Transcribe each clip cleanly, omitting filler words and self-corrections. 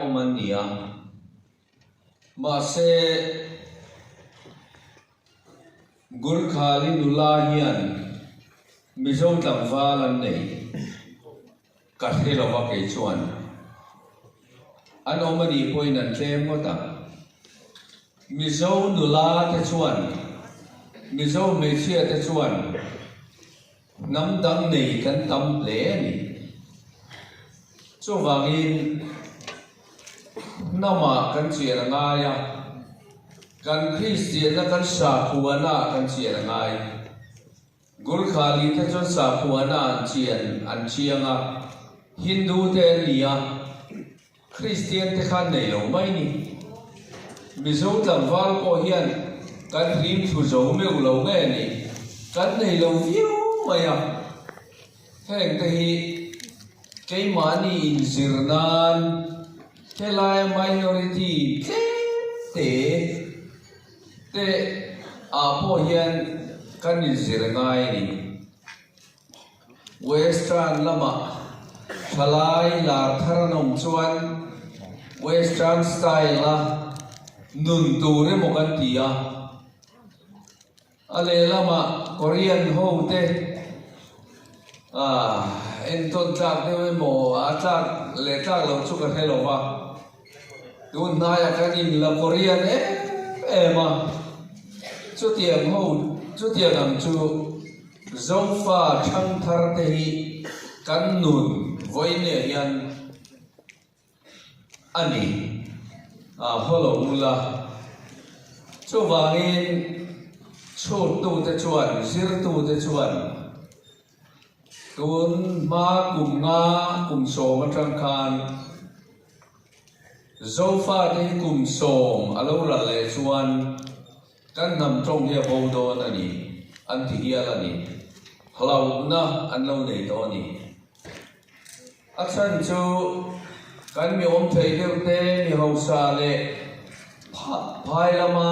Awm an ni a, mahse Gurkhali nula hian Mizo tlangval an nei ka hre lo va kei chuan an awm a nih pawhin an tlem ngawt ang. Mizo nula te chuan Mizo hmeichhia te chuan Hnam dang nei kan tam hle a ni. Chuvangin hnamah kan chian a ngai a, kan Kristianna kan sakhuana ah kan chian a ngai. Gurkhali te chuan sakhuana an chian an chiang a, Hindu te an ni a, Kristian te khan nei lo mai ni. Mizo tlangval pawh hian kan hlim thlu zo meuh lo nge ni, kan nei lo viau mai a. Heng te hi keimahni inzir nan helaia minority tlem te te ah pawh hian kan inzir ngai a ni. Western lamah thalai lar thar an awm chuan Western style a nun tur emaw kan ti a, a lehlamah Korean ho te ah entawn tlak deuh emaw a tlak leh tlak loh chu ka hre lo va, tun hnaiah kan inla Korean em em a, chutiang ho chutiang ang chu. Zofa thangthar te hi kan nun vawiinah hian a ni a haw lo ula. Chuvangin chhûttute chuan, zirtute chuan tun hma kum nga kum sawm atang khan Zofa te hi kum sawm a lo ral leh chuan Kan hnam tawng hi a bo dawn a ni, an ti hial a ni. Hlauhna an lo nei tawh a ni. A chhan chu kan mi awm thei deuh te, mi hausa leh phai lama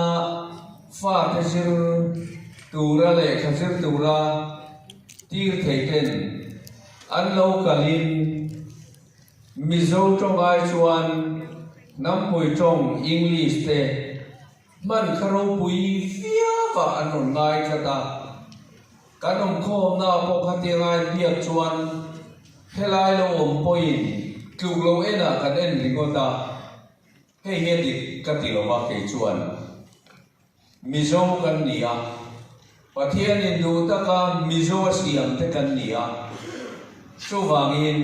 fate zir tura lehkha zir tura tir thei ten an lo kalin Mizo tawng ai chuan hnampui tawng English te Hman kha ropui viau ah an rawn ngai tlat a, kan awmkhawmna pawh kha tianga in biak chuan helai lo awm pawhin tluk lo en ah kan en ringawt a, hei hi a dik ka ti lo va kei chuan Mizo kan ni a, Pathian in duh taka Mizo a siam te kan ni a, chuvangin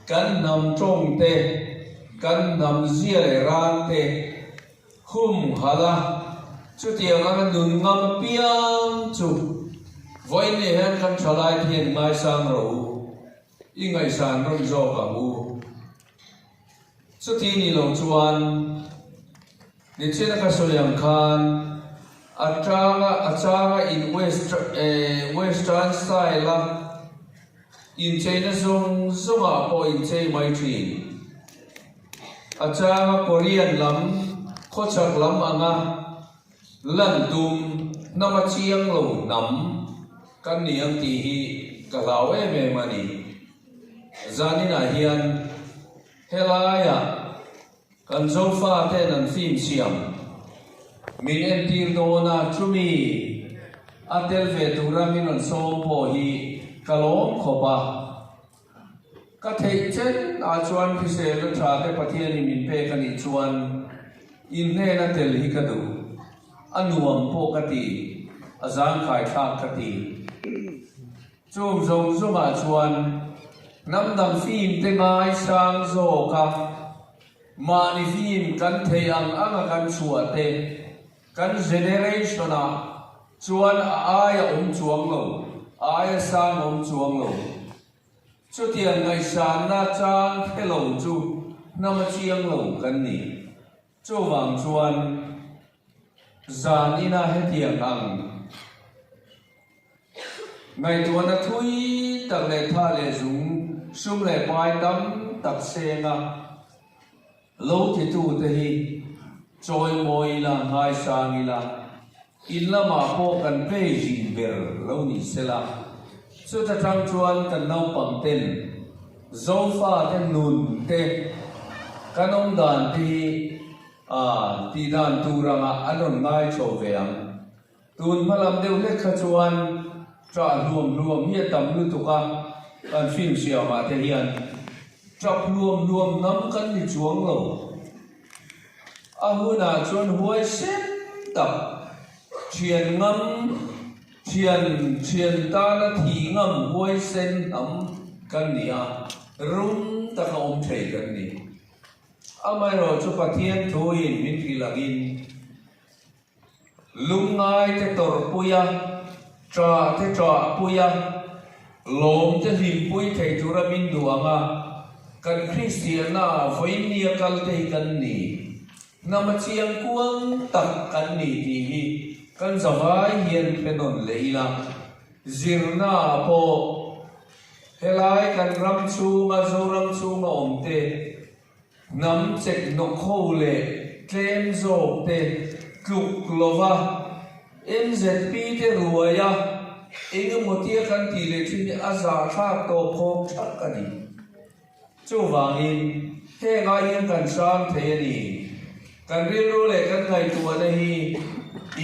kan hnam tawng te, kan hnam zia leh ran te, Hum hal a, chutiang anga nun ngam piang chu vawiin hian kan thalai te hian ngaisang rawh u, i ngaihsan rawn zawk ang u. Chuti ni lo chuan nichina ka sawi ang khan a tanga a changa in west western style a incheina zawng zawngah pawh inchei mai thin. A changa Korean lam khawchhak lam anga lan tum hnam a chiang lo hnam kan ni ang tih hi ka hlau em em a ni. Zaninah hian helaiah kan Zofa ten an film siam min entir dawn a, chumi a tel ve tura min rawn sawm pawh hi ka lawm khawp a. Ka theih chen ah chuan hriselna tha te Pathianin min pek a nih chuan in hnena tel hi ka duh. A nuam pawh ka ti, a zangkhai thlak ka ti. Chung zawng zawngah chuan hnam dang fim te ngaisang zawk a, mahni fim kan theih ang anga kan chhuah te, Kan generation ah chuan a aia awm chuang lo, a aia sang awm chuang lo. Chutiang ngaihsanna chang hre lo chu hnam a chiang lo kan ni. Chuvang chuan zan ina hetiang ang ngaihtuahna thui tak leh tha leh zung sum leh pai tam tak senga Lo titute hi chawimawi ila, ngaisang ila, in lamah pawh kan play zin ber lo ni sela, chuta tang chuan kan naupang ten Zofa te nun te, kan awm dan te hi tih dan tur angah an rawn ngai chho ve ang. Tun hma lam deuh hlek kha chuan ṭah hluam hluam hi a tam lutuk a, kan film siamah te hian ṭap hluam hluam hnam kan ni chuang lo. A hunah chuan huaisen tak ṭhian ngam, ṭhian ṭhian tana thih ngam huaisen hnam kan ni a, rum taka awm thei kan ni. Amaherawhchu Pathian thuin min hrilh angin. Lungngai te tawrhpui a, ṭah te ṭahpui a, lawm te hlimpui thei tura min duh ang a, kan Kristianna ah vawinia kal te hi kan ni. Hnam a chiang kuang tak kan ni tih hi kan zavai hian hre nawn leh ila, zirna ah pawh helai kan ram chhunga Zoram chhunga awm te, Hnam chek hnawk ho leh tlem zawk te tluk lova MZP te ruai a engemaw tia kan tih leh thin hi a zahthlak tawp khawk thak a ni. Chuvangin heng ah hian kan hrang thei a ni. Kan rilru leh kan ngaihtuahna hi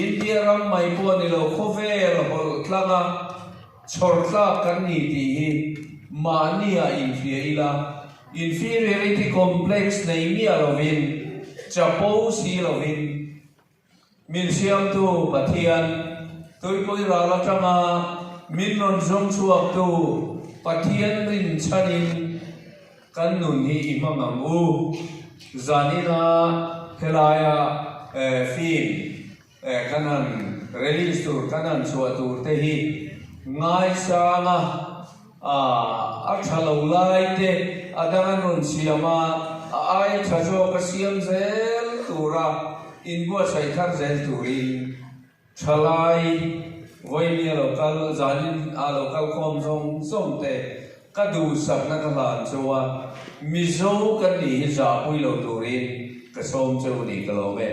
India ram mai pawh ni lo khawvel hawlh tlang a chhawr tlak kan ni tih hi mahni ah inhria ila. Inferiority complex nei miah lovin, chapo si lovin, min siamtu Pathian, tuipui ral atanga min rawn zawng chhuaktu Pathian rinchhanin kan nun hi i hmang ang u. Zanina helaia film Kan han release tur, kan han chhuah tur te hi ngaisanga a tha lo lai te a dang an rawn siam a, a aia tha zawk a siam zel tura inbuatsaih thar zel turin thalai vawinia lo kal, zanin a lo kal khawm zawng zawng te ka duhsakna ka hlan chu a, Mizo kan nih hi zahpui lo turin ka sawm cheu ni ka lawm e.